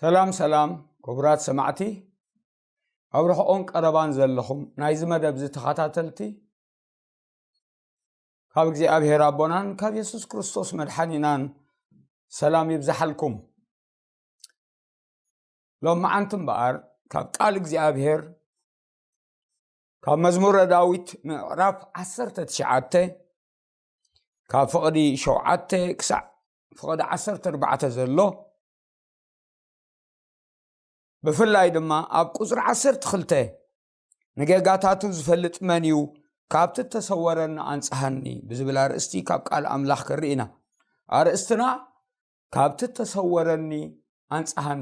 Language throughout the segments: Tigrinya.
ሰላም ሰላም ክቡራት ሰማዕቲ፣ ኣብ ርሑቕን ቀረባን ዘለኹም ናይዚ መደብ እዚ ተኸታተልቲ፣ ካብ እግዚኣብሔር ኣቦናን ካብ የሱስ ክርስቶስ መድሓኒናን ሰላም ይብዝሓልኩም። ሎማዓንቲ እምበኣር ካብ ቃል እግዚኣብሔር፣ ካብ መዝሙረ ዳዊት ምዕራፍ ዓሰርተ ትሽዓተ፣ ካብ ፍቕዲ ሸውዓተ ክሳዕ ፍቕዲ ዓሰርተ ኣርባዕተ ዘሎ፣ ብፍላይ ድማ ኣብ ቁጽሪ ዓሰርተ ክልተ፣ "ንጌጋታቱ ዝፈልጥ መን እዩ? ካብቲ እተሰወረኒ ኣንጽሃኒ" ብዝብል ኣርእስቲ ካብ ቃል ኣምላኽ ክንርኢ ኢና። ኣርእስትና፣ "ካብቲ እተሰወረኒ ኣንጽሃኒ።"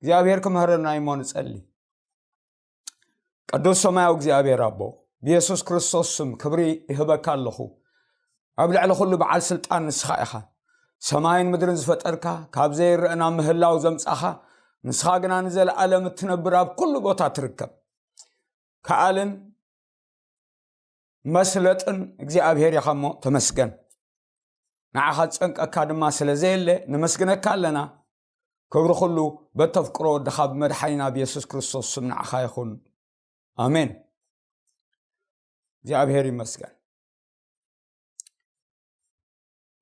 እግዚኣብሔር ክምህረና እሞ ንጸሊ። ቅዱስ ሰማያዊ እግዚኣብሔር ኣቦ፣ ብየሱስ ክርስቶስ ስም ክብሪ ይህበካ ኣለኹ። ኣብ ልዕሊ ኩሉ በዓል ስልጣን ንስኻ ኢኻ። ሰማይን ምድርን ዝፈጠርካ፣ ካብ ዘይረአ ናብ ምህላው ዘምጻኻ፣ ንስኻ ግና ንዘለኣለም እትነብር፣ ኣብ ኩሉ ቦታ ትርከብ። ከኣልን መስለጥን እግዚኣብሔር ኢኻ እሞ ተመስገን። ንዓኻ ዝጨንቀካ ድማ ስለ ዘየለ ነመስግነካ ኣለና። ክብሪ ኩሉ በተፍቅሮ ወድኻ ብመድሓኒና ብየሱስ ክርስቶስ ስም ንዓኻ ይኹን። ኣሜን። እግዚኣብሔር ይመስገን።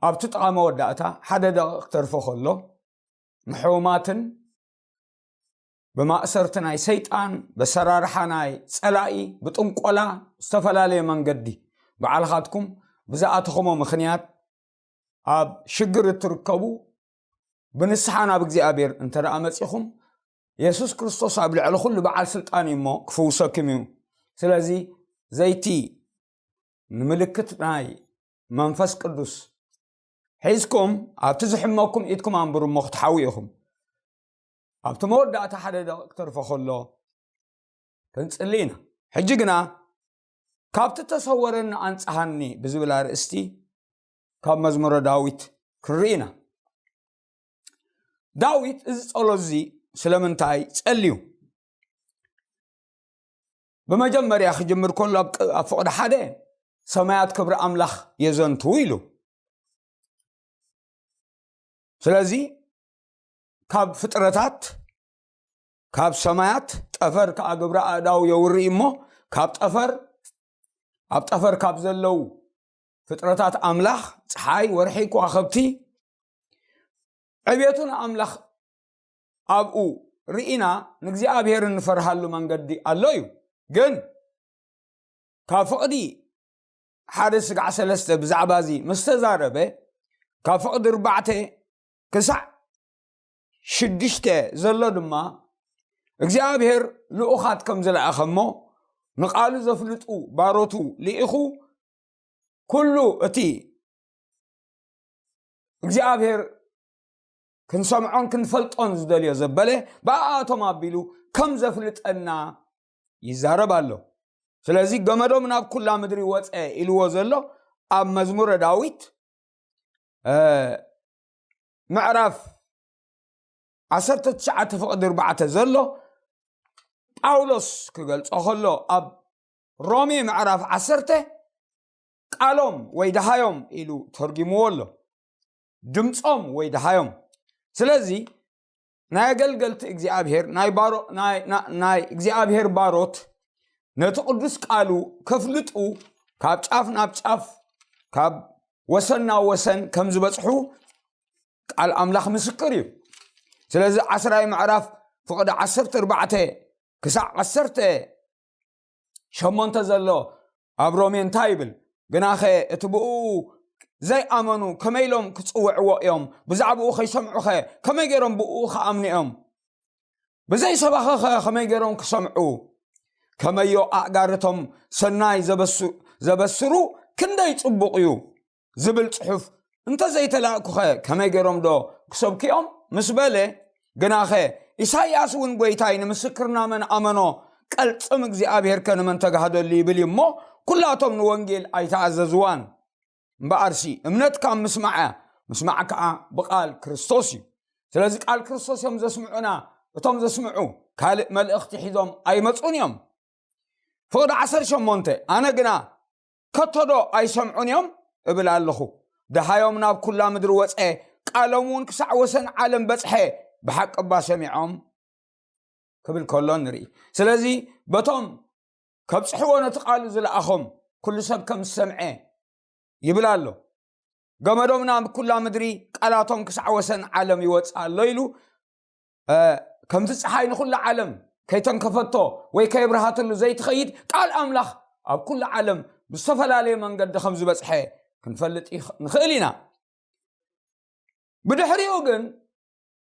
ኣብቲ ጥቓ መወዳእታ ሓደ ደቂቕ ክተርፎ ከሎ፣ ንሕሙማትን ብማእሰርቲ ናይ ሰይጣን፣ በሰራርሓ ናይ ጸላኢ፣ ብጥንቆላ፣ ዝተፈላለየ መንገዲ ባዕልኻትኩም ብዝኣተኹሞ ምኽንያት ኣብ ሽግር እትርከቡ፣ ብንስሓ ናብ እግዚኣብሔር እንተ ደኣ መጺኹም፣ የሱስ ክርስቶስ ኣብ ልዕሊ ኩሉ በዓል ስልጣን እዩ እሞ ክፍውሰኩም እዩ። ስለዚ ዘይቲ ንምልክት ናይ መንፈስ ቅዱስ ሒዝኩም ኣብቲ ዝሕመኩም ኢድኩም ኣንብሩ እሞ ክትሓዊ ኢኹም። ኣብቲ መወዳእታ ሓደ ደቂቕ ክተርፎ ከሎ ክንጽሊ ኢና። ሕጂ ግና ካብቲ ተሰወረኒ ኣንጽሃኒ ብዝብል ኣርእስቲ ካብ መዝሙረ ዳዊት ክንርኢ ኢና። ዳዊት እዚ ጸሎት እዚ ስለምንታይ ጸልዩ? ብመጀመርያ ክጅምር ከሎ ኣብ ቅ-፣ ኣብ ፍቕዲ ሓደ ሰማያት ክብሪ ኣምላኽ የዘንትዉ ኢሉ። ስለዚ ካብ ፍጥረታት፣ ካብ ሰማያት፣ ጠፈር ከኣ ግብሪ ኣእዳው የውሪ እሞ፣ ካብ ጠፈር፣ ኣብ ጠፈር ካብ ዘለዉ ፍጥረታት ኣምላኽ፣ ጸሓይ፣ ወርሒ፣ ከዋኽብቲ፣ ዕቤቱ ንኣምላኽ ኣብኡ ርኢና ንእግዚኣብሔር እንፈርሃሉ መንገዲ ኣሎ እዩ። ግን ካብ ፍቕዲ ሓደ ስጋዕ ሰለስተ ብዛዕባ እዚ ምስ ተዛረበ፣ ካብ ፍቕዲ ኣርባዕተ ክሳዕ ሽዱሽተ ዘሎ ድማ እግዚኣብሔር ልኡኻት ከም ዝለኣኸ እሞ ንቓሉ ዘፍልጡ ባሮቱ ልኢኹ ኩሉ እቲ እግዚኣብሔር ክንሰምዖን ክንፈልጦን ዝደልዮ ዘበለ ብኣኣቶም ኣቢሉ ከም ዘፍልጠና ይዛረብ ኣሎ። ስለዚ ገመዶም ናብ ኩላ ምድሪ ወፀ ኢልዎ ዘሎ ኣብ መዝሙረ ዳዊት፣ እ፣ ምዕራፍ ዓሰርተ ትሽዓተ ፍቕዲ ኣርባዕተ ዘሎ ጳውሎስ ክገልጾ ከሎ ኣብ ሮሜ ምዕራፍ ዓሰርተ ቃሎም ወይ ደሃዮም ኢሉ ተርጊምዎ ኣሎ። ድምጾም ወይ ደሃዮም። ስለዚ ናይ ኣገልገልቲ እግዚኣብሔር፣ ናይ ባሮ-፣ ናይ፣ ና-፣ ናይ እግዚኣብሔር ባሮት ነቲ ቅዱስ ቃሉ ከፍልጡ ካብ ጫፍ ናብ ጫፍ፣ ካብ ወሰን ናብ ወሰን ከም ዝበጽሑ ቃል ኣምላኽ ምስክር እዩ። ስለዚ ዓስራይ ምዕራፍ ፍቕዲ ዓሰርተ ኣርባዕተ ክሳዕ ዓሰርተ ሸሞንተ ዘሎ ኣብ ሮሜ እንታይ ይብል? ግናኸ እቲ ብእኡ ዘይኣመኑ ከመይ ኢሎም ክጽውዕዎ እዮም? ብዛዕባኡ ከይሰምዑኸ ከመይ ገይሮም ብእኡ ክኣምኑ እዮም? ብዘይ ሰባኺኸ ከመይ ገይሮም ክሰምዑ? ከመዮ ኣእጋርቶም ሰናይ ዘበሱ-፣ ዘበስሩ ክንደይ ጽቡቕ እዩ ዝብል ጽሑፍ እንተዘይተላእኩኸ ከመይ ገይሮም ዶ ክሰብኩ እዮም? ምስ በለ፣ ግናኸ ኢሳይያስ እውን ጎይታይ ንምስክርና መን ኣመኖ? ቀልጽም እግዚኣብሔርከ ንመን ተጋህደሉ ይብል እዩ እሞ፣ ኩላቶም ንወንጌል ኣይተኣዘዝዋን። እምበኣርሲ እምነት ካብ ምስማዕ እያ፣ ምስማዕ ከኣ ብቓል ክርስቶስ እዩ። ስለዚ ቃል ክርስቶስ እዮም ዘስምዑና። እቶም ዘስምዑ ካልእ መልእኽቲ ሒዞም ኣይመጹን እዮም። ፍቕዲ ዓሰርተ ሸሞንተ፣ ኣነ ግና ከቶ ዶ ኣይሰምዑን እዮም እብል ኣለኹ? ደሃዮም ናብ ኩላ ምድሪ ወጸ፣ ቃሎም እውን ክሳዕ ወሰን ዓለም በጽሐ፣ ብሓቂ እባ ሰሚዖም ክብል ከሎ ንርኢ። ስለዚ በቶም ከብጽሕዎ ነቲ ቃሉ ዝለኣኾም ኩሉ ሰብ ከም ዝሰምዐ ይብል ኣሎ። ገመዶም ናብ ኩላ ምድሪ፣ ቃላቶም ክሳዕ ወሰን ዓለም ይወጽእ ኣሎ ኢሉ፣ እ፣ ከምቲ ጸሓይ ንኹላ ዓለም ከይተንከፈቶ ወይ ከየብርሃትሉ ዘይትኸይድ ቃል ኣምላኽ ኣብ ኩላ ዓለም ብዝተፈላለየ መንገዲ ከም ዝበጽሐ ክንፈልጥ ይኽ-፣ ንኽእል ኢና። ብድሕሪኡ ግን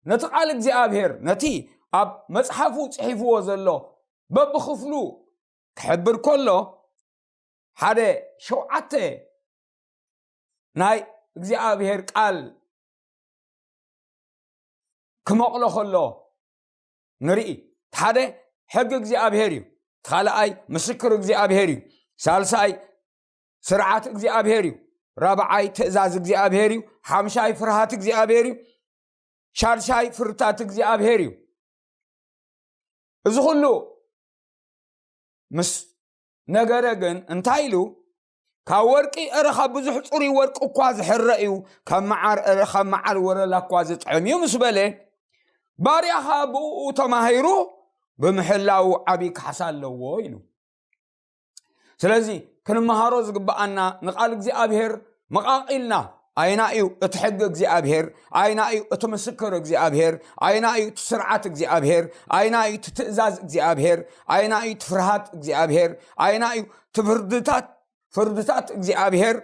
ነቲ ቃል እግዚኣብሔር፣ ነቲ ኣብ መጽሓፉ ጽሒፍዎ ዘሎ በብኽፍሉ ክሕብር ከሎ፣ ሓደ ሸውዓተ ናይ እግዚኣብሔር ቃል ክመቕሎ ከሎ ንርኢ። እቲ ሓደ ሕጊ እግዚኣብሔር እዩ። እቲ ካልኣይ ምስክር እግዚኣብሔር እዩ። ሳልሳይ ስርዓት እግዚኣብሔር እዩ። ራብዓይ ትእዛዝ እግዚኣብሔር እዩ። ሓምሻይ ፍርሃት እግዚኣብሔር እዩ። ሻድሻይ ፍርታት እግዚኣብሔር እዩ። እዚ ኩሉ ምስ ነገረ ግን እንታይ ኢሉ? ካብ ወርቂ፣ እረ ካብ ብዙሕ ጽሩይ ወርቂ እኳ ዝሕረ እዩ፣ ካብ መዓር፣ እረ ካብ መዓር ወረላ እኳ ዝጥዕም እዩ ምስ በለ፣ ባርያኻ ብእኡ ተማሂሩ ብምሕላው ዓብዪ ካሕሳ ኣለዎ ኢሉ። ስለዚ ክንመሃሮ ዝግብኣና ንቃል እግዚኣብሔር መቓቒልና፣ ኣየና እዩ እቲ ሕጊ እግዚኣብሔር፣ ኣየና እዩ እቲ ምስክር እግዚኣብሔር፣ ኣየና እዩ እቲ ስርዓት እግዚኣብሔር፣ ኣየና እዩ እቲ ትእዛዝ እግዚኣብሔር፣ ኣየና እዩ እቲ ፍርሃት እግዚኣብሔር፣ ኣየና እዩ እቲ ፍርድታት፣ ፍርድታት እግዚኣብሔር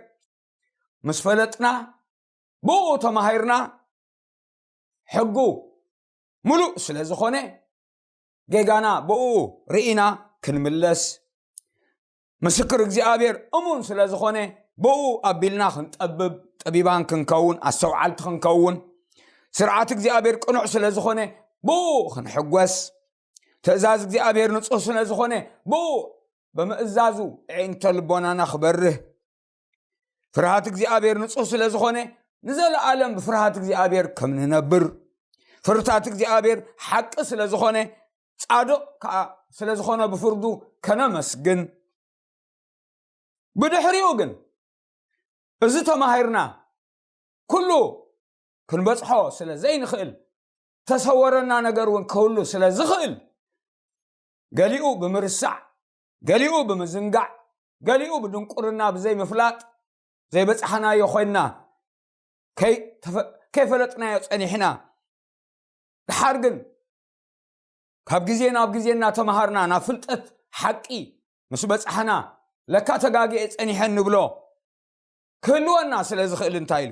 ምስ ፈለጥና፣ ብኡ ተማሂርና፣ ሕጉ ምሉእ ስለ ዝኾነ፣ ጌጋና ብኡ ርኢና ክንምለስ፣ ምስክር እግዚኣብሔር እሙን ስለ ዝኾነ፣ ብኡ ኣቢልና ክንጠብብ፣ ጠቢባን ክንከውን፣ ኣስተውዓልቲ ክንከውን፣ ስርዓት እግዚኣብሔር ቅኑዕ ስለ ዝኾነ፣ ብኡ ክንሕጎስ፣ ትእዛዝ እግዚኣብሔር ንጹህ ስለ ዝኾነ፣ ብኡ ብምእዛዙ ኣዒንተ ልቦናና ክበርህ፣ ፍርሃት እግዚኣብሔር ንጹህ ስለ ዝኾነ፣ ንዘለኣለም ብፍርሃት እግዚኣብሔር ከም ንነብር፣ ፍርታት እግዚኣብሔር ሓቂ ስለ ዝኾነ፣ ጻድቕ ከኣ ስለ ዝኾነ ብፍርዱ ከነመስግን። ብድሕሪኡ ግን እዚ ተማሂርና ኩሉ ክንበጽሖ ስለ ዘይንኽእል፣ ተሰወረና ነገር እውን ክህሉ ስለ ዝኽእል፣ ገሊኡ ብምርሳዕ፣ ገሊኡ ብምዝንጋዕ፣ ገሊኡ ብድንቁርና ብዘይምፍላጥ ዘይበጻሕናዮ ኮይንና፣ ከይ-፣ ተፈ-፣ ከይፈለጥናዮ ጸኒሕና። ድሓር ግን ካብ ግዜ ናብ ግዜ እናተምሃርና ናብ ፍልጠት ሓቂ ምስ በጻሕና፣ ለካ ተጋግየ ጸኒሐ እንብሎ ክህልወና ስለ ዝኽእል እንታይ ኢሉ?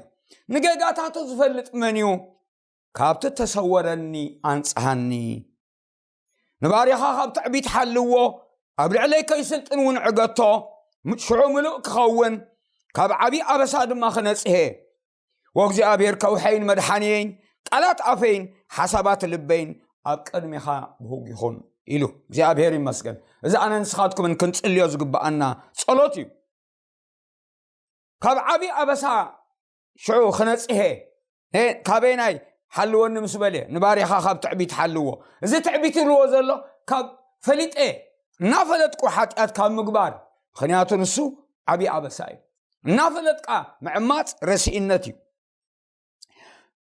ንጌጋታቱ ዝፈልጥ መን እዩ? ካብቲ ተሰወረኒ ኣንጽሃኒ። ንባርያኻ ካብ ትዕቢት ሓልዎ፣ ኣብ ልዕለይ ከይስልጥን እውን ዕገቶ፣ ም-፣ ሽዑ ምሉእ ክኸውን፣ ካብ ዓቢ ኣበሳ ድማ ክነጽሄ። ወእግዚኣብሔር ከውሐይን መድሓንየይን፣ ቃላት ኣፈይን ሓሳባት ልበይን ኣብ ቅድሜኻ ብሁግ ይኹን ኢሉ። እግዚኣብሔር ይመስገን። እዚ ኣነ ንስኻትኩምን ክንጽልዮ ዝግብኣና ጸሎት እዩ። ካብ ዓቢ ኣበሳ ሽዑ ክነጽሄ፣ እ፣ ካበይናይ ሓልወኒ ምስ በለ፣ ንባርያኻ ካብ ትዕቢት ሓልዎ። እዚ ትዕቢት ይብልዎ ዘሎ፣ ካብ ፈሊጠ፣ እናፈለጥኩ ሓጢኣት ካብ ምግባር፣ ምኽንያቱ ንሱ ዓቢ ኣበሳ እዩ። እናፈለጥካ ምዕማጽ ረስኢነት እዩ።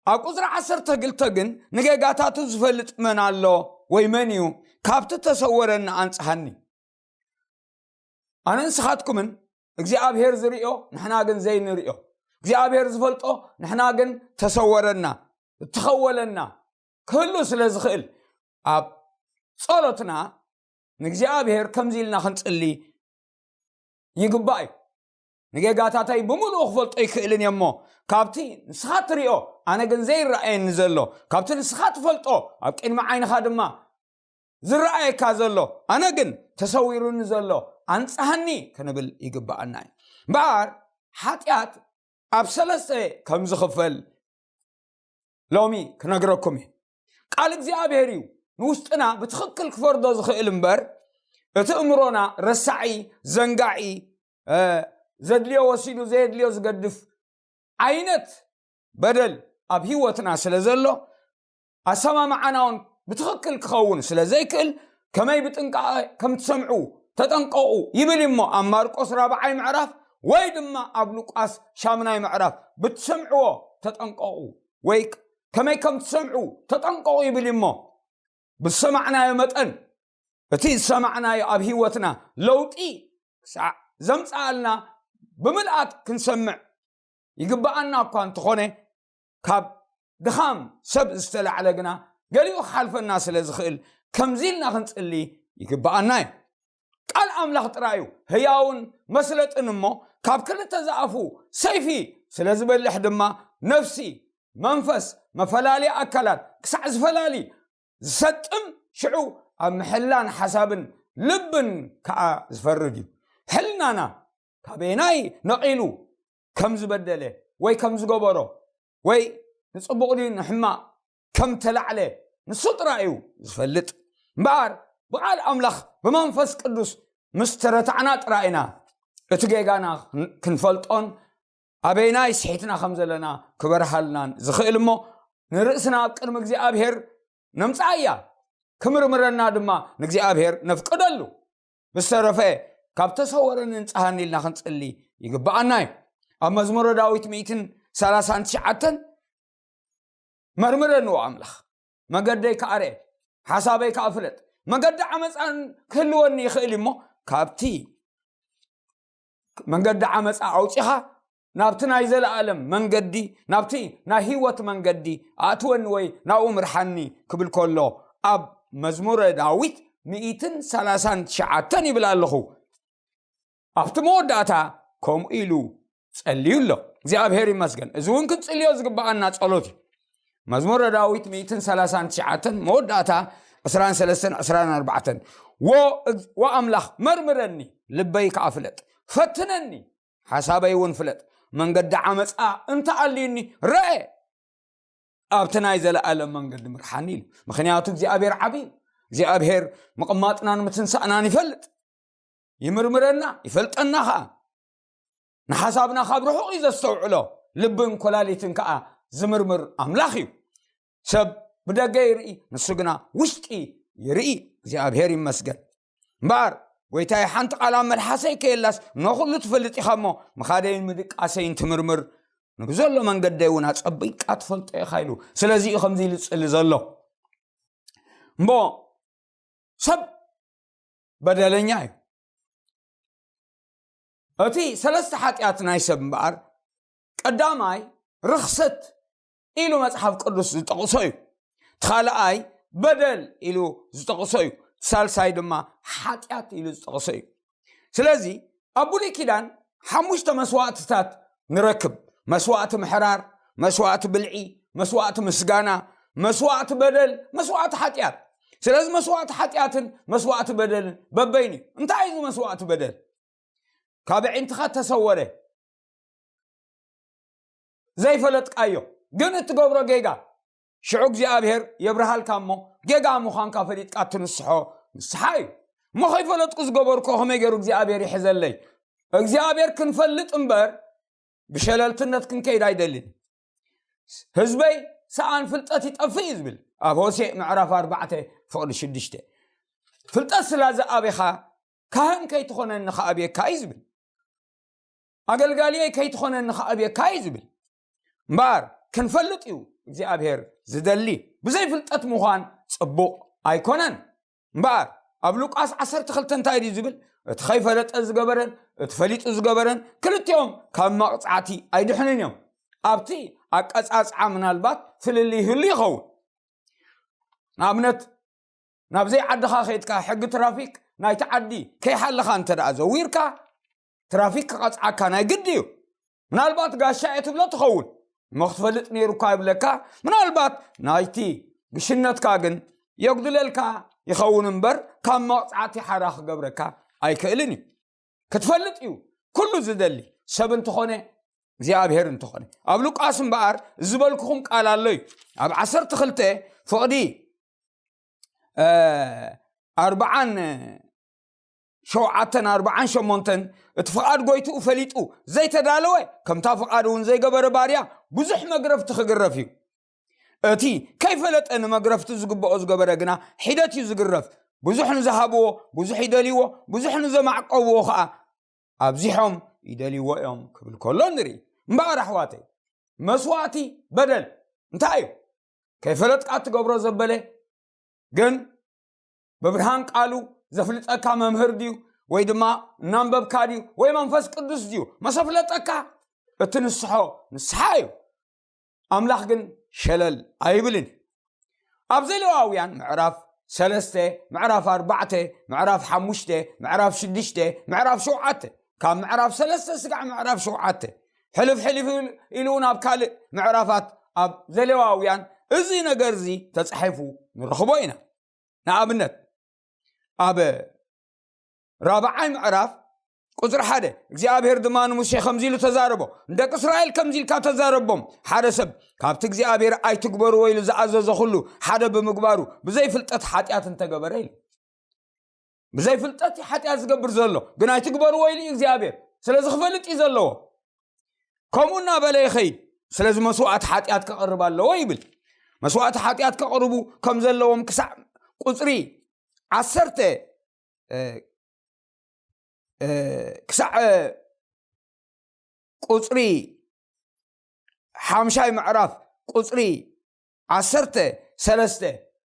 ኣብ ቁጽሪ ዓሰርተ ክልተ ግን፣ ንጌጋታቱ ዝፈልጥ መን ኣሎ ወይ መን እዩ? ካብቲ ተሰወረኒ ኣንጽሃኒ። ኣነ ንስኻትኩምን እግዚኣብሔር ዝርእዮ ንሕና ግን ዘይንርእዮ፣ እግዚኣብሔር ዝፈልጦ ንሕና ግን ተሰወረና፣ እተኸወለና ክህሉ ስለ ዝኽእል፣ ኣብ ጸሎትና ንእግዚኣብሔር ከምዚ ኢልና ክንጽሊ ይግባእ እዩ። ንጌጋታተይ ብምሉኡ ክፈልጦ ይክእልን እየ እሞ፣ ካብቲ ንስኻ ትርእዮ ኣነ ግን ዘይረኣየኒ ዘሎ፣ ካብቲ ንስኻ ትፈልጦ ኣብ ቅድሚ ዓይንኻ ድማ ዝረኣየካ ዘሎ ኣነ ግን ተሰዊሩኒ ዘሎ ኣንጽሃኒ ክንብል ይግብኣና እዩ። እምበኣር ሓጢኣት ኣብ ሰለስተ ከም ዝኽፈል ሎሚ ክነግረኩም እየ። ቃል እግዚኣብሔር እዩ ንውሽጥና ብትኽክል ክፈርዶ ዝኽእል እምበር፣ እቲ እምሮና ረሳዒ፣ ዘንጋዒ፣ እ፣ ዘድልዮ ወሲዱ ዘየድልዮ ዝገድፍ ዓይነት በደል ኣብ ህይወትና ስለ ዘሎ፣ ኣሰማምዓና እውን ብትኽክል ክኸውን ስለ ዘይክእል፣ ከመይ ብጥንቃቐ ከም ትሰምዑ ተጠንቀቑ ይብል እሞ ኣብ ማርቆስ ራብዓይ ምዕራፍ ወይ ድማ ኣብ ሉቃስ ሻምናይ ምዕራፍ ብትሰምዕዎ ተጠንቀቑ። ወይ ከመይ ከም ትሰምዑ ተጠንቀቑ ይብል እዩ። እሞ ብዝሰማዕናዮ መጠን እቲ ዝሰማዕናዮ ኣብ ህይወትና ለውጢ ክሳዕ ዘምጽኣልና ብምልኣት ክንሰምዕ ይግብኣና እኳ እንተኾነ፣ ካብ ድኻም ሰብ ዝተላዕለ ግና ገሊኡ ክሓልፈና ስለ ዝኽእል፣ ከምዚ ኢልና ክንጽሊ ይግብኣና እዩ። ቃል ኣምላኽ ጥራይ እዩ ህያውን መስለጥን እሞ፣ ካብ ክልተ ዝኣፉ ሰይፊ ስለ ዝበልሕ ድማ፣ ነፍሲ መንፈስ መፈላለያ ኣካላት ክሳዕ ዝፈላሊ ዝሰጥም፣ ሽዑ ኣብ ምሕላን ሓሳብን ልብን ከኣ ዝፈርድ እዩ። ሕልናና ካበየናይ ነቒሉ ከም ዝበደለ ወይ ከም ዝገበሮ ወይ ንጽቡቕ ድዩ ንሕማቕ ከም ተላዕለ ንሱ ጥራይ እዩ ዝፈልጥ። እምበኣር ብቓል ኣምላኽ ብመንፈስ ቅዱስ ምስ ተረታዕና ጥራይ ኢና እቲ ጌጋና ክንፈልጦን ኣበይናይ ስሒትና ከም ዘለና ክበርሃልናን ዝኽእል። እሞ ንርእስና ኣብ ቅድሚ እግዚኣብሔር ነምጽኣያ፣ ክምርምረና ድማ ንእግዚኣብሔር ነፍቅደሉ። ብዝተረፈ ካብ ተሰወረ ንንጽሃኒ ኢልና ክንጽሊ ይግብኣና እዩ። ኣብ መዝሙረ ዳዊት ሚእትን ሰላሳን ትሽዓተን፣ መርምረንዎ ኣምላኽ፣ መገደይ ከኣ ርኤ፣ ሓሳበይ ከኣ ፍለጥ። መገዲ ዓመፃን ክህልወኒ ይኽእል እዩ እሞ፣ ካብቲ መንገዲ ዓመፃ ኣውፂኻ ናብቲ ናይ ዘለኣለም መንገዲ፣ ናብቲ ናይ ህይወት መንገዲ ኣእትወኒ ወይ ናብኡ ምርሓኒ ክብል ከሎ፣ ኣብ መዝሙረ ዳዊት ሚእትን ሰላሳን ትሽዓተን ይብል ኣለኹ። ኣብቲ መወዳእታ ከምኡ ኢሉ ጸልዩ ኣሎ። እግዚኣብሔር ይመስገን። እዚ እውን ክንጽልዮ ዝግብኣና ጸሎት እዩ። መዝሙረ ዳዊት ሚእትን ሰላሳን ትሽዓተን፣ መወዳእታ ዕስራን ሰለስተን፣ ዕስራን ኣርባዕተን፣ "ወ-፣ ወ-ኣምላኽ መርምረኒ፣ ልበይ ከኣ ፍለጥ፣ ፈትነኒ፣ ሓሳበይ እውን ፍለጥ፣ መንገዲ ዓመጻ እንተ ኣልዩኒ ረአ፣ ኣብቲ ናይ ዘለኣለም መንገዲ ምርሓኒ" ኢሉ። ምኽንያቱ እግዚኣብሔር ዓብዪ እዩ። እግዚኣብሔር ምቕማጥናን ምትንሳእናን ይፈልጥ፣ ይምርምረና፣ ይፈልጠና ኸኣ። ንሓሳብና ካብ ርሑቕ እዩ ዘስተውዕሎ፣ ልብን ኮላሊትን ከኣ ዝምርምር ኣምላኽ እዩ። ሰብ ብደገ ይርኢ፣ ንሱ ግና ውሽጢ ይርኢ። እግዚኣብሔር ይመስገን። እምበኣር ጎይታይ፣ ሓንቲ ቃል ኣብ መልሓሰይ ከየላስ፣ ነኹሉ ትፈልጥ ኢኻ እሞ፣ ምኻደይን ምድቃሰይን ትምርምር፣ ንብዘሎ መንገደይ እውን ኣጸቢቃ ትፈልጦ ኢኻ ኢሉ። ስለዚ እዩ ከምዚ ኢሉ ዝጽሊ ዘሎ። እሞ ሰብ በደለኛ እዩ። እቲ ሰለስተ ሓጢኣት ናይ ሰብ እምበኣር፣ ቀዳማይ ርኽሰት ኢሉ መጽሓፍ ቅዱስ ዝጠቕሶ እዩ። እቲ ካልኣይ በደል ኢሉ ዝጠቕሶ እዩ። እቲ ሳልሳይ ድማ ሓጢኣት ኢሉ ዝጠቕሶ እዩ። ስለዚ ኣብ ብሉይ ኪዳን ሓሙሽተ መስዋእትታት ንረክብ። መስዋእቲ ምሕራር፣ መስዋእቲ ብልዒ፣ መስዋእቲ ምስጋና፣ መስዋእቲ በደል፣ መስዋእቲ ሓጢኣት። ስለዚ መስዋእቲ ሓጢኣትን መስዋእቲ በደልን በበይኑ እዩ። እንታይ እዩ እዚ መስዋእቲ በደል? ካብ ኣዒንትኻ ተሰወረ፣ ዘይፈለጥካዮ ግን እትገብሮ ጌጋ፣ ሽዑ እግዚኣብሔር የብርሃልካ እሞ፣ ጌጋ ምዃንካ ፈሊጥካ እትንስሖ ንስሓ እዩ። እሞ ከይፈለጥኩ ዝገበርኩ ከመይ ገይሩ እግዚኣብሔር ይሕዘለይ? እግዚኣብሔር ክንፈልጥ እምበር ብሸለልትነት ክንከይድ ኣይደልን። ህዝበይ ሰኣን ፍልጠት ይጠፍእ እዩ ዝብል ኣብ ሆሴዕ ምዕራፍ ኣርባዕተ ፍቕዲ ሽዱሽተ። ፍልጠት ስላ ዝኣቤኻ ካህን ከይትኾነኒ ከኣብየካ እዩ ዝብል። ኣገልጋሊየይ ከይትኾነኒ ከኣብየካ እዩ ዝብል። እምበኣር ክንፈልጥ እዩ እግዚኣብሔር ዝደሊ። ብዘይ ፍልጠት ምዃን ጽቡቕ ኣይኮነን። እምበኣር ኣብ ሉቃስ ዓሰርተ ክልተ እንታይ ድዩ ዝብል? እቲ ከይፈለጠ ዝገበረን እቲ ፈሊጡ ዝገበረን ክልቲኦም ካብ መቕጻዕቲ ኣይድሕኑን እዮም። ኣብቲ ኣቀጻጽዓ ምናልባት ፍልልይ ይህሉ ይኸውን። ንኣብነት፣ ናብ ዘይዓድኻ ከይድካ ሕጊ ትራፊክ ናይቲ ዓዲ ከይሓለኻ እንተ ደኣ ዘዊርካ፣ ትራፊክ ክቐጽዓካ ናይ ግዲ እዩ። ምናልባት ጋሻ እየ ትብሎ ትኸውን፣ እሞ ክትፈልጥ ነይሩካ ይብለካ። ምናልባት ናይቲ ግሽነትካ ግን የጉድለልካ ይኸውን እምበር፣ ካብ መቕጻዕቲ ሓራ ክገብረካ ኣይክእልን እዩ። ክትፈልጥ እዩ ኩሉ ዝደሊ፣ ሰብ እንተኾነ እግዚኣብሔር እንተኾነ። ኣብ ሉቃስ እምበኣር ዝበልኩኹም ቃል ኣሎ እዩ። ኣብ ዓሰርተ ክልተ ፍቕዲ፣ እ፣ ኣርባዓን ሸውዓተን ኣርባዓን ሸሞንተን፣ እቲ ፍቓድ ጎይትኡ ፈሊጡ ዘይተዳለወ፣ ከምታ ፍቓድ እውን ዘይገበረ ባርያ ብዙሕ መግረፍቲ ክግረፍ እዩ። እቲ ከይፈለጠ ንመግረፍቲ ዝግብኦ ዝገበረ ግና ሒደት እዩ ዝግረፍ። ብዙሕ ንዝሃብዎ ብዙሕ ይደልይዎ፣ ብዙሕ ንዘማዕቀብዎ ኸኣ ኣብዚሖም ይደልይዎ እዮም ክብል ከሎ ንርኢ። እምበኣር ኣሕዋተይ፣ መስዋእቲ በደል እንታይ እዩ? ከይፈለጥካ እትገብሮ ዘበለ ግን ብብርሃን ቃሉ ዘፍልጠካ መምህር ድዩ? ወይ ድማ እናንበብካ ድዩ? ወይ መንፈስ ቅዱስ ድዩ? መሰፍለጠካ እቲ ንስሖ ንስሓ እዩ። ኣምላኽ ግን ሸለል ኣይብልን። ኣብ ዘሌዋውያን ምዕራፍ ሰለስተ፣ ምዕራፍ ኣርባዕተ፣ ምዕራፍ ሓሙሽተ፣ ምዕራፍ ሽዱሽተ፣ ምዕራፍ ሸውዓተ፣ ካብ ምዕራፍ ሰለስተ ስጋዕ ምዕራፍ ሸውዓተ፣ ሕልፍ ሕልፍ ኢሉ እውን ኣብ ካልእ ምዕራፋት ኣብ ዘሌዋውያን እዚ ነገር እዚ ተጻሒፉ ንረኽቦ ኢና። ንኣብነት ኣብ ራብዓይ ምዕራፍ ቁጽሪ ሓደ፣ እግዚኣብሔር ድማ ንሙሴ ከምዚ ኢሉ ተዛረቦ፣ ንደቂ እስራኤል ከምዚ ኢልካ ተዛረቦም፣ ሓደ ሰብ ካብቲ እግዚኣብሔር ኣይትግበርዎ ኢሉ ዝኣዘዞ ኩሉ ሓደ ብምግባሩ ብዘይፍልጠት ሓጢኣት እንተገበረ ኢሉ። ብዘይፍልጠት ሓጢኣት ዝገብር ዘሎ ግን ኣይትግበርዎ ኢሉ እዩ እግዚኣብሔር። ስለዚ ክፈልጥ እዩ ዘለዎ። ከምኡ እናበለ ይኸይድ። ስለዚ መስዋዕቲ ሓጢኣት ከቐርብ ኣለዎ ይብል። መስዋዕቲ ሓጢኣት ከቕርቡ ከም ዘለዎም ክሳዕ ቁፅሪ ዓሰርተ ክሳዕ ቁፅሪ ሓምሻይ ምዕራፍ ቁፅሪ ዓሰርተ ሰለስተ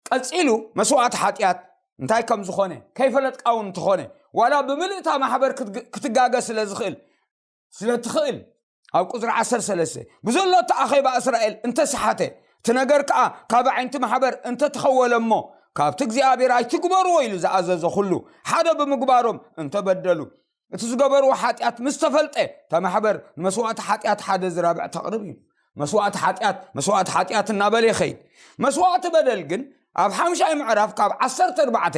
ቀፂሉ መስዋዕቲ ሓጢኣት እንታይ ከም ዝኾነ ከይፈለጥካ እውን እንተኾነ ዋላ ብምልእታ ማሕበር ክትጋገ ስለ ዝኽእል ስለ ትኽእል ኣብ ቁፅሪ ዓሰርተ ሰለስተ ብዘሎ እቲ ኣኼባ እስራኤል እንተሰሓተ እቲ ነገር ከዓ ካብ ዓይንቲ ማሕበር እንተተኸወለ እሞ ካብቲ እግዚኣብሔር ኣይትግበርዎ ኢሉ ዝኣዘዞ ኩሉ ሓደ ብምግባሮም እንተበደሉ እቲ ዝገበርዎ ሓጢኣት ምስ ተፈልጠ እታ ማሕበር ንመስዋእቲ ሓጢኣት ሓደ ዝራብዕ ተቕርብ እዩ። መስዋእቲ ሓጢኣት መስዋእቲ ሓጢኣት እናበለ ይኸይድ። መስዋእቲ በደል ግን ኣብ ሓምሻይ ምዕራፍ ካብ ዓሰርተ ኣርባዕተ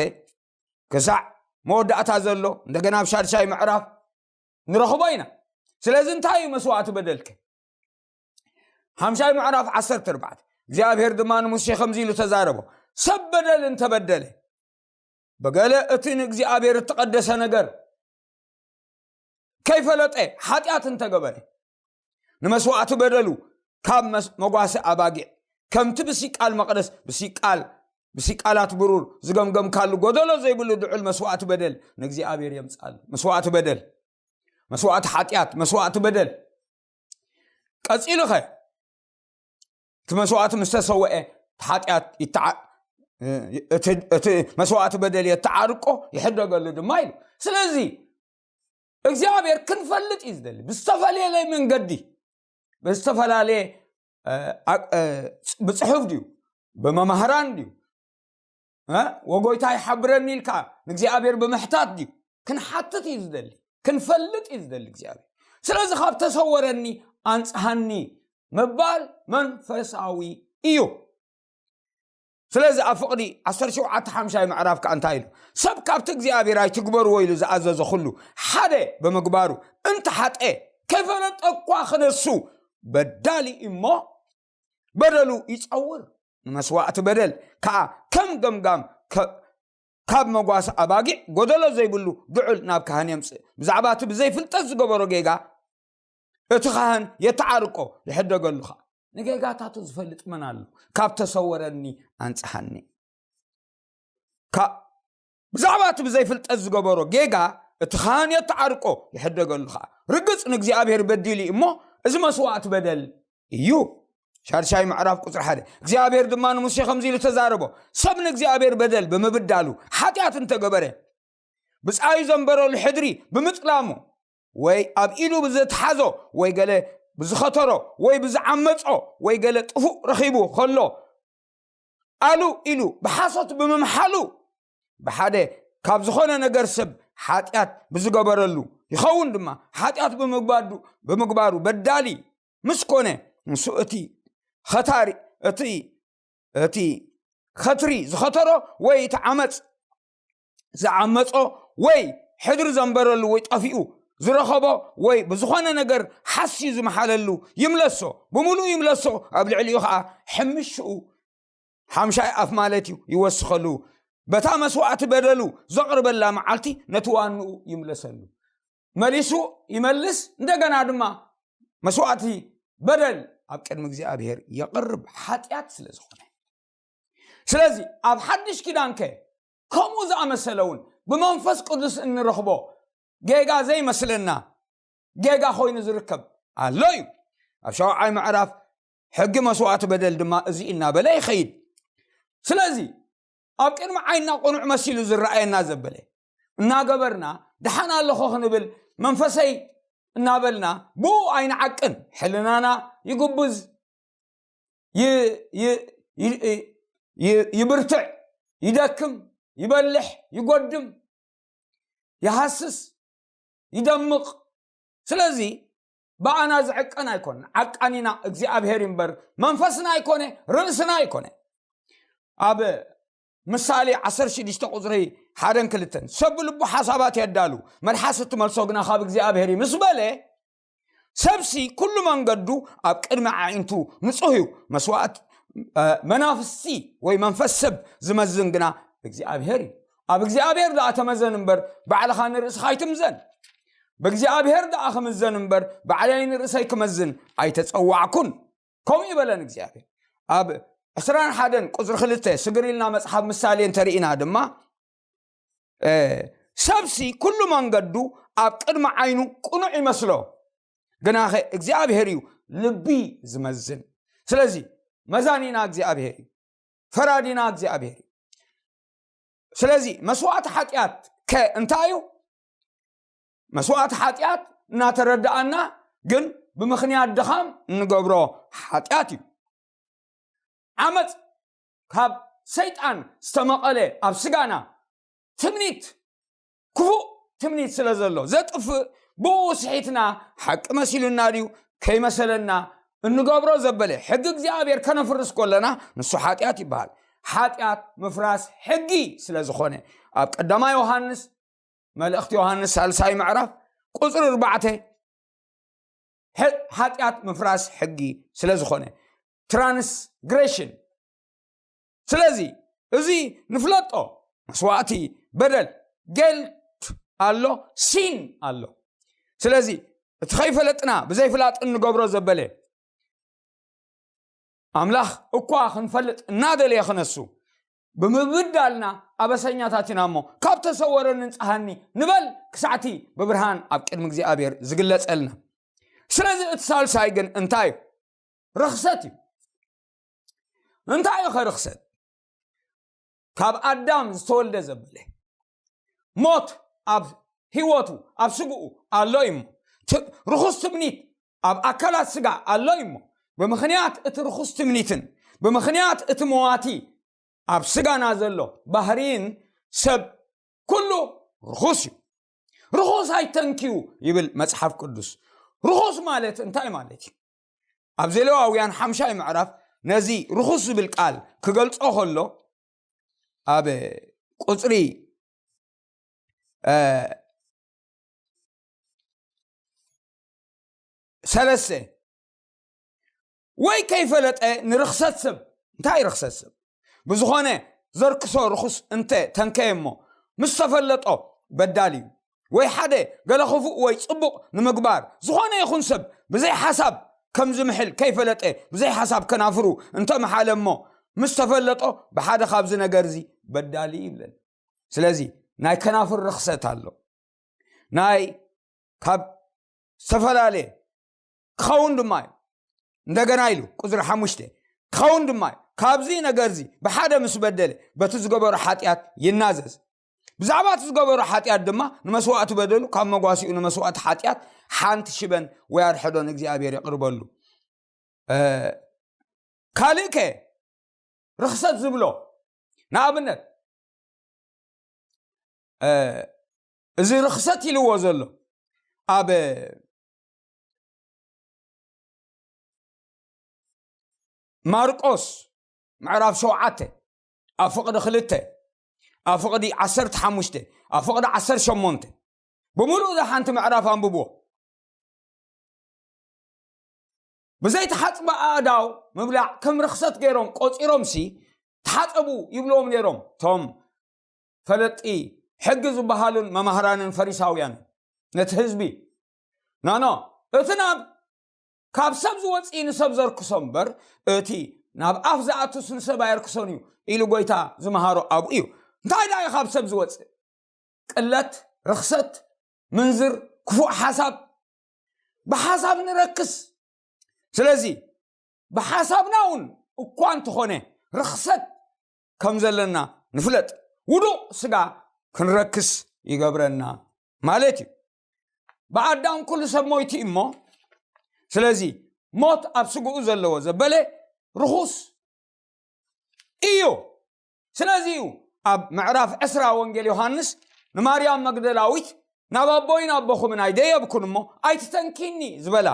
ክሳዕ መወዳእታ ዘሎ እንደገና ኣብ ሻድሻይ ምዕራፍ ንረኽቦ ኢና። ስለዚ እንታይ እዩ መስዋእቲ በደልከ? ሓምሻይ ምዕራፍ ዓሰርተ ኣርባዕተ እግዚኣብሔር ድማ ንሙሴ ከምዚ ኢሉ ተዛረቦ፣ ሰብ በደል እንተበደለ ብገለ እቲ ንእግዚኣብሔር እተቐደሰ ነገር ከይፈለጠ ሓጢኣት እንተገበረ ንመስዋእቲ በደሉ ካብ መስ- መጓሰ ኣባጊዕ ከምቲ ብሲቃል መቕደስ ብሲቃል ብሲቃላት ብሩር ዝገምገምካሉ ጎደሎ ዘይብሉ ድዑል መስዋእቲ በደል ንእግዚኣብሔር የምጻሉ። መስዋእቲ በደል፣ መስዋእቲ ሓጢኣት፣ መስዋእቲ በደል። ቀጺሉኸ እቲ መስዋእቲ ምስ ተሰውአ እቲ ሓጢኣት ይተዓ- እቲ እቲ መስዋእቲ በደል የተዓርቆ ይሕደገሉ ድማ ኢሉ። ስለዚ እግዚኣብሔር ክንፈልጥ እዩ ዝደሊ። ብዝተፈላለየ መንገዲ ብዝተፈላለየ እ፣ ኣ- እ፣ ብፅሑፍ ድዩ ብመማህራን ድዩ እ፣ ወጎይታ ይሓብረኒ ኢልካ ንእግዚኣብሔር ብምሕታት ድዩ ክንሓትት እዩ ዝደሊ። ክንፈልጥ እዩ ዝደሊ እግዚኣብሔር። ስለዚ ካብ ተሰወረኒ ኣንፅሃኒ ምባል መንፈሳዊ እዩ። ስለዚ ኣብ ፍቕዲ ዓሰርተ ሸውዓተ ሓምሻይ ምዕራፍ ከዓ እንታይ ኢሉ? ሰብ ካብቲ እግዚኣብሔር ኣይትግበርዎ ኢሉ ዝኣዘዞ ኩሉ ሓደ ብምግባሩ እንተሓጠ ከይፈለጠ እኳ ክነሱ በዳሊ እሞ በደሉ ይጸውር። ንመስዋእቲ በደል ከዓ ከም ገምጋም ከ- ካብ መጓሰ ኣባጊዕ ጎደሎ ዘይብሉ ድዑል ናብ ካህን የምፅእ። ብዛዕባ እቲ ብዘይፍልጠት ዝገበሮ ጌጋ እቲ ካህን የተዓርቆ፣ ይሕደገሉ ከዓ። ንጌጋታቱ ዝፈልጥ መን ኣሎ? ካብ ተሰወረኒ ኣንጽሃኒ። ካ- ብዛዕባ እቲ ብዘይፍልጠት ዝገበሮ ጌጋ እቲ ካህን የተዓርቆ፣ ይሕደገሉ ከዓ። ርግጽ ንእግዚኣብሔር በዲሉ እዩ እሞ እዚ መስዋእቲ በደል እዩ። ሻድሻይ ምዕራፍ ቁፅሪ ሓደ እግዚኣብሔር ድማ ንሙሴ ከምዚ ኢሉ ተዛረቦ፣ ሰብ ንእግዚኣብሔር በደል ብምብዳሉ ሓጢኣት እንተገበረ ብፃዩ ዘንበረሉ ሕድሪ ብምፅላሙ ወይ ኣብ ኢዱ ብዘትሓዞ ወይ ገለ ብዝኸተሮ ወይ ብዝዓመፆ ወይ ገለ ጥፉእ ረኺቡ ከሎ ኣሉ ኢሉ ብሓሶት ብምምሓሉ ብሓደ ካብ ዝኾነ ነገር ሰብ ሓጢኣት ብዝገበረሉ ይኸውን ድማ ሓጢኣት ብምግባዱ ብምግባሩ በዳሊ ምስ ኮነ ንሱ እቲ ኸታሪ እቲ እቲ ኸትሪ ዝኸተሮ ወይ እቲ ዓመፅ ዝዓመፆ ወይ ሕድሪ ዘንበረሉ ወይ ጠፊኡ ዝረኸቦ ወይ ብዝኾነ ነገር ሓስዩ ዝመሓለሉ ይምለሶ፣ ብምሉእ ይምለሶ፣ ኣብ ልዕሊኡ ኸዓ ሕምሽኡ ሓምሻይ ኣፍ ማለት እዩ ይወስኸሉ። በታ መስዋእቲ በደሉ ዘቕርበላ መዓልቲ ነቲ ዋንኡ ይምለሰሉ። መሊሱ ይመልስ፣ እንደገና ድማ መስዋእቲ በደል ኣብ ቅድሚ እግዚኣብሔር የቕርብ፣ ሓጢኣት ስለ ዝኾነ። ስለዚ ኣብ ሓድሽ ኪዳንከ ከምኡ ዝኣመሰለ እውን ብመንፈስ ቅዱስ እንረኽቦ ጌጋ ዘይመስለና ጌጋ ኮይኑ ዝርከብ ኣሎ እዩ። ኣብ ሸውዓይ ምዕራፍ ሕጊ መስዋእቲ በደል ድማ እዚ እናበለ ይኸይድ። ስለዚ ኣብ ቅድሚ ዓይንና ቅኑዕ መሲሉ ዝረኣየና ዘበለ እናገበርና፣ ደሓን ኣለኹ ክንብል መንፈሰይ እናበልና፣ ብኡ ኣይንዓቅን። ሕልናና ይጉብዝ፣ ይ- ይ- ይ- ይ- ይብርትዕ፣ ይደክም፣ ይበልሕ፣ ይጎድም፣ ይሃስስ፣ ይደምቕ። ስለዚ ብኣና ዝዕቀን ኣይኮን፣ ዓቃኒና እግዚኣብሔር እምበር መንፈስና ኣይኮነ፣ ርእስና ኣይኮነ። ኣብ ምሳሌ ዓሰርተ ሽዱሽተ ቁፅሪ ሓደን ክልተን፣ ሰብ ብልቡ ሓሳባት የዳሉ፣ መልሓስ እትመልሶ ግና ካብ እግዚኣብሔር እዩ ምስ በለ፣ ሰብሲ ኩሉ መንገዱ ኣብ ቅድሚ ኣዒንቱ ንጹህ እዩ። መስዋእት መናፍስቲ ወይ መንፈስ ሰብ ዝመዝን ግና እግዚኣብሔር እዩ። ኣብ እግዚኣብሔር ደኣ ተመዘን እምበር፣ ባዕልኻ ንርእስኻ ኣይትምዘን። ብእግዚኣብሔር ደኣ ክምዘን እምበር፣ ባዕለይ ንርእሰይ ክመዝን ኣይተጸዋዕኩን። ከምኡ ይበለን እግዚኣብሔር። ኣብ ዕስራን ሓደን ቁፅሪ ክልተ ስግር ኢልና መጽሓፍ ምሳሌ እንተርኢና ድማ፣ ሰብሲ ኩሉ መንገዱ ኣብ ቅድሚ ዓይኑ ቅኑዕ ይመስሎ፣ ግናኸ እግዚኣብሔር እዩ ልቢ ዝመዝን። ስለዚ መዛኒና እግዚኣብሔር እዩ፣ ፈራዲና እግዚኣብሔር እዩ። ስለዚ መስዋእቲ ሓጢኣት ከ እንታይ እዩ? መስዋእቲ ሓጢኣት እናተረዳኣና ግን ብምኽንያት ድኻም እንገብሮ ሓጢኣት እዩ። ዓመፅ ካብ ሰይጣን ዝተመቐለ ኣብ ስጋና ትምኒት፣ ክፉእ ትምኒት ስለ ዘሎ ዘጥፍእ፣ ብኡ ስሒትና፣ ሓቂ መሲሉና ድዩ ከይመሰለና እንገብሮ ዘበለ ሕጊ እግዚኣብሔር ከነፍርስ ከለና ንሱ ሓጢኣት ይበሃል። ሓጢኣት ምፍራስ ሕጊ ስለ ዝኾነ፣ ኣብ ቀዳማይ ዮሃንስ፣ መልእኽቲ ዮሃንስ ሳልሳይ ምዕራፍ ቁፅሪ ኣርባዕተ፣ ሓጢኣት ምፍራስ ሕጊ ስለ ዝኾነ፣ ትራንስግሬሽን። ስለዚ እዚ ንፍለጦ፣ መስዋእቲ በደል፣ ጌልት ኣሎ፣ ሲን ኣሎ። ስለዚ እቲ ከይፈለጥና ብዘይፍላጥ እንገብሮ ዘበለ፣ ኣምላኽ እኳ ክንፈልጥ እናደለየ ክነሱ ብምብዳልና ኣበሰኛታት ኢና እሞ፣ ካብ ተሰወረኒ ንጽሃኒ ንበል ክሳዕቲ ብብርሃን ኣብ ቅድሚ እግዚኣብሔር ዝግለጸልና። ስለዚ እቲ ሳልሳይ ግን እንታይ እዩ? ርኽሰት እዩ። እንታይ እዩ ኸ ርኽሰት? ካብ ኣዳም ዝተወልደ ዘበለ ሞት ኣብ ህይወቱ፣ ኣብ ስግኡ ኣሎ እዩ እሞ፣ ርኹስ ትምኒት ኣብ ኣካላት ስጋ ኣሎ እዩ እሞ፣ ብምኽንያት እቲ ርኹስ ትምኒትን ብምኽንያት እቲ መዋቲ ኣብ ስጋና ዘሎ ባህሪን ሰብ ኩሉ ርኹስ እዩ። ርኹስ ኣይተንክዩ ይብል መጽሓፍ ቅዱስ። ርኹስ ማለት እንታይ ማለት እዩ? ኣብ ዘሌዋውያን ሓምሻይ ምዕራፍ ነዚ ርኹስ ዝብል ቃል ክገልጾ ከሎ፣ ኣብ ቁጽሪ ሰለስተ፣ ወይ ከይፈለጠ ንርኽሰት ሰብ። እንታይ ርኽሰት ሰብ? ብዝኾነ ዘርክሶ ርኹስ እንተ ተንከየ እሞ፣ ምስ ተፈለጦ በዳል እዩ። ወይ ሓደ ገለ ክፉእ ወይ ጽቡቕ ንምግባር ዝኾነ ይኹን ሰብ ብዘይ ሓሳብ ከም ዝምሕል ከይፈለጠ ብዘይ ሓሳብ ከናፍሩ እንተ መሓለ እሞ፣ ምስ ተፈለጦ ብሓደ ካብዚ ነገር እዚ በዳል እዩ ይብለና። ስለዚ ናይ ከናፍር ርኽሰት ኣሎ። ናይ ካብ ዝተፈላለየ ክኸውን ድማ እዩ። እንደገና ኢሉ ቁፅሪ ሓሙሽተ ክኸውን ድማ እዩ። ካብዚ ነገር እዚ ብሓደ ምስ በደለ በቲ ዝገበሮ ሓጢኣት ይናዘዝ። ብዛዕባ እቲ ዝገበሮ ሓጢኣት ድማ ንመስዋእቲ በደሉ ካብ መጓሲኡ ንመስዋእቲ ሓጢኣት ሓንቲ ሽበን ወይ ኣርሐዶ ንእግዚኣብሔር የቕርበሉ። ካልእ ከ ርኽሰት ዝብሎ ንኣብነት እዚ ርኽሰት ኢልዎ ዘሎ ኣብ ማርቆስ ምዕራፍ ሸውዓተ ኣብ ፍቕዲ ክልተ ኣብ ፍቕዲ ዓሰርተ ሓሙሽተ ኣብ ፍቕዲ ዓሰርተ ሸሞንተ ብምሉእ እዛ ሓንቲ ምዕራፍ ኣንብብዎ። ብዘይተሓፅበ ኣእዳው ምብላዕ ከም ርኽሰት ገይሮም ቆፂሮምሲ ተሓፀቡ ይብልዎም ነይሮም እቶም ፈለጢ ሕጊ ዝበሃሉን መማህራንን ፈሪሳውያን ነቲ ህዝቢ። ናኖ እቲ ናብ ካብ ሰብ ዝወፅእ ንሰብ ዘርክሶ እምበር እቲ ናብ ኣፍ ዝኣቱስ ንሰብ ኣየርክሶን እዩ ኢሉ ጎይታ ዝመሃሮ ኣብኡ እዩ። እንታይ ደኣ እዩ ካብ ሰብ ዝወፅእ? ቅለት፣ ርኽሰት፣ ምንዝር፣ ክፉእ ሓሳብ። ብሓሳብ ንረክስ። ስለዚ ብሓሳብና እውን እኳ እንተኾነ ርኽሰት ከም ዘለና ንፍለጥ። ውዱቕ ስጋ ክንረክስ ይገብረና ማለት እዩ። ብኣዳም ኩሉ ሰብ ሞይቱ እሞ፣ ስለዚ ሞት ኣብ ስግኡ ዘለዎ ዘበለ ርኹስ እዩ። ስለዚ እዩ ኣብ ምዕራፍ ዕስራ ወንጌል ዮሃንስ ንማርያም መግደላዊት ናብ ኣቦይን ኣቦኹምን ኣይደየብኩን እሞ ኣይትተንኪኒ ዝበላ።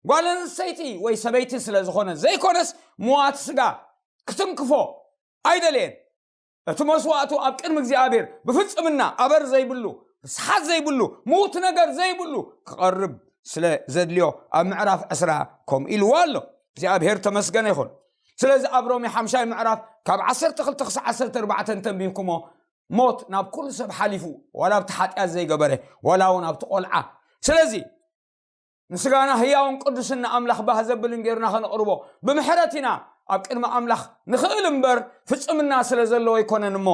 ጓል ኣንስተይቲ ወይ ሰበይቲ ስለ ዝኾነ ዘይኮነስ ምዋት ስጋ ክትንክፎ ኣይደለየን። እቲ መስዋእቱ ኣብ ቅድሚ እግዚኣብሔር ብፍጽምና ኣበር ዘይብሉ፣ ርስሓት ዘይብሉ፣ ምዉት ነገር ዘይብሉ ክቐርብ ስለ ዘድልዮ ኣብ ምዕራፍ ዕስራ ከምኡ ኢልዎ ኣሎ። እግዚኣብሔር ተመስገነ ይኹን። ስለዚ ኣብ ሮሜ ሓምሻይ ምዕራፍ ካብ ዓሰርተ ክልተ ክሳዕ ዓሰርተ ኣርባዕተ እንተንቢብኩሞ፣ ሞት ናብ ኩሉ ሰብ ሓሊፉ፣ ዋላ ኣብቲ ሓጢኣት ዘይገበረ፣ ዋላ እውን ኣብቲ ቆልዓ። ስለዚ ንስጋና ህያውን ቅዱስን ንኣምላኽ ባህ ዘብልን ጌርና ከነቕርቦ ብምሕረት ኢና ኣብ ቅድሚ ኣምላኽ ንኽእል እምበር፣ ፍጽምና ስለ ዘለዎ ኣይኮነን እሞ፣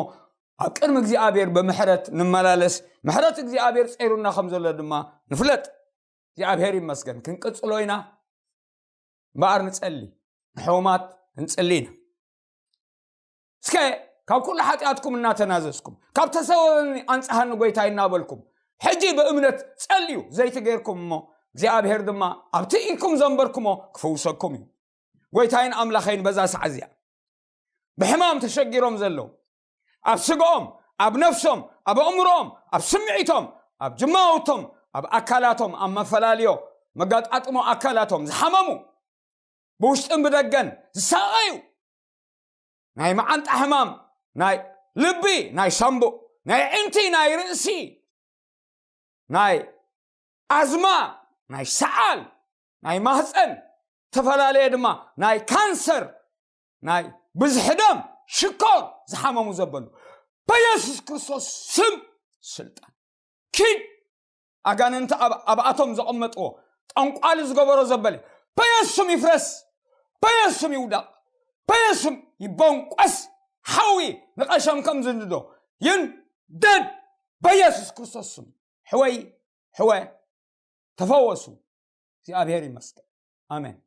ኣብ ቅድሚ እግዚኣብሔር ብምሕረት ንመላለስ፣ ምሕረት እግዚኣብሔር ጸይሩና ከም ዘሎ ድማ ንፍለጥ። እግዚኣብሔር ይመስገን። ክንቅጽሎ ኢና እምበኣር ንጸሊ፣ ንሕሙማት እንጽሊ ኢና። እስከ ካብ ኩሉ ሓጢኣትኩም እናተናዘዝኩም፣ ካብ ተሰወረኒ ኣንጽሃኒ ጎይታይ እናበልኩም፣ ሕጂ ብእምነት ጸልዩ ዘይትገይርኩም እሞ፣ እግዚኣብሔር ድማ ኣብቲ ኢድኩም ዘንበርኩሞ ክፈውሰኩም እዩ። ጎይታይን ኣምላኸይን በዛ ሰዓት እዚኣ ብሕማም ተሸጊሮም ዘለዉ፣ ኣብ ስግኦም፣ ኣብ ነፍሶም፣ ኣብ ኣእምሮኦም፣ ኣብ ስምዒቶም፣ ኣብ ጅማውቶም፣ ኣብ ኣካላቶም፣ ኣብ መፈላለዮ መጋጣጥሞ ኣካላቶም ዝሓመሙ፣ ብውሽጥን ብደገን ዝሳቐዩ፣ ናይ መዓንጣ ሕማም፣ ናይ ልቢ፣ ናይ ሳምቡእ፣ ናይ ዕንቲ፣ ናይ ርእሲ፣ ናይ ኣዝማ፣ ናይ ሰዓል፣ ናይ ማህፀን፣ ዝተፈላለየ ድማ ናይ ካንሰር፣ ናይ ብዝሒ ደም፣ ሽኮር ዝሓመሙ ዘበሉ፣ በየሱስ ክርስቶስ ስም ስልጣን ኪድ። ኣጋንንቲ ኣብ ኣብኣቶም ዘቐመጥዎ፣ ጠንቋሊ ዝገበሮ ዘበለ በየሱስ ስም ይፍረስ፣ በየሱስ ስም ይውደቕ፣ በየሱስ ስም ይቦንቆስ። ሓዊ ንቐሸም ከም ዝንዶ ይንደድ በየሱስ ክርስቶስ ስም። ሕወይ ሕወ ተፈወሱ። እግዚኣብሔር ይመስገን። ኣሜን።